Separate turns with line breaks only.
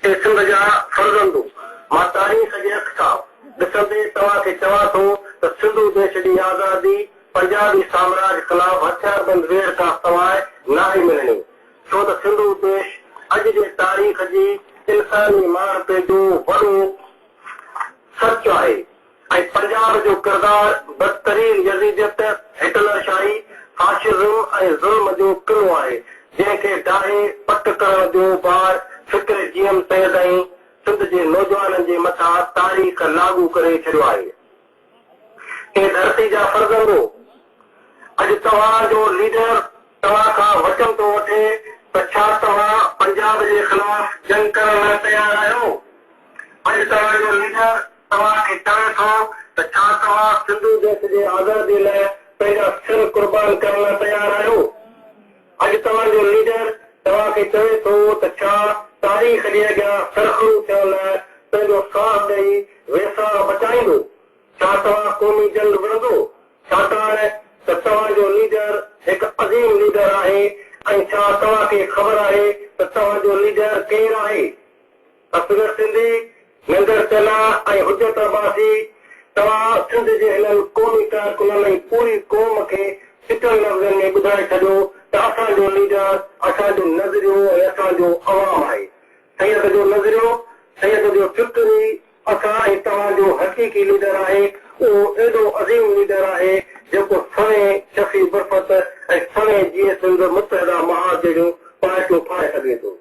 اي سنڌ جا فرزندو! مان تاريخ جي اک سان ڏسندي توهان کي چوان ٿو ته سنڌو ديش جي آزادي پنجابي سامراج خلاف هٿياربند ويڙهه کان سواء ناهي ملڻي، ڇو ته سنڌو ديش اڄ جي تاريخ جي انساني ماڻهپي جو وڏو سچ آهي ۽ پنجاب جو ڪردار بدترين يزيديت، هٽلر شاهي، فاشزم ۽ ظلم جو قلعو آهي، جنهن کي ڊاهي پٽ ڪرڻ جو بار فڪر جي ايم سيد ۽ سنڌ جي نوجوانن جي مٿان تاريخ لاڳو ڪري ڇڏيو آهي. اي ڌرتي جا فرزندو! اڄ توهان جو ليڊر توهان کان وچن ٿو وٺي ته ڇا توهان پنجاب جي خلاف جنگ ڪرڻ لاء تيار آهيو؟ اڄ توهان جو ليڊر توهان کي چوي ٿو ته ڇا توهان سنڌو ديس جي آزادي لاء پنهنجا سر قربان ڪرڻ لاء تيار آهيو؟ اڄ توهان جو ليڊر توهان کي چوي ٿو ته ڇا تاريخ جي اڳيان سرخرو ٿيڻ لاء پنهنجو ساهه ڏئي ويساهه بچائيندو؟ ڇا توهان قومي جنگ وڙهندو؟ ڇاڪاڻ ته توهان جو ليڊر هڪ عظيم ليڊر آهي ۽ ڇا توهان کي خبر آهي ته توهان جو ليڊر ڪير آهي؟ اصغر سنڌي، ننگر چنا ۽ حجت عباسي توهان سنڌ جي هنن قومي ڪارڪنن ۽ پوري قوم کي چٽن لفظن ۾ ٻڌائي ڇڏيو ته اسان جو ليڊر اسان جو نظريو ۽ اسان جو عوام آهي. سيد جو نظريو، سيد جو فڪر ئي اسان ۽ توهان جو حقيقي ليڊر آهي، اهو ايڏو عظيم ليڊر آهي جيڪو سوين شفيع برفت ۽ سوين جيئي سنڌ متحده محاذ جهڙيون پارٽيون ٺاهي سگهي ٿو.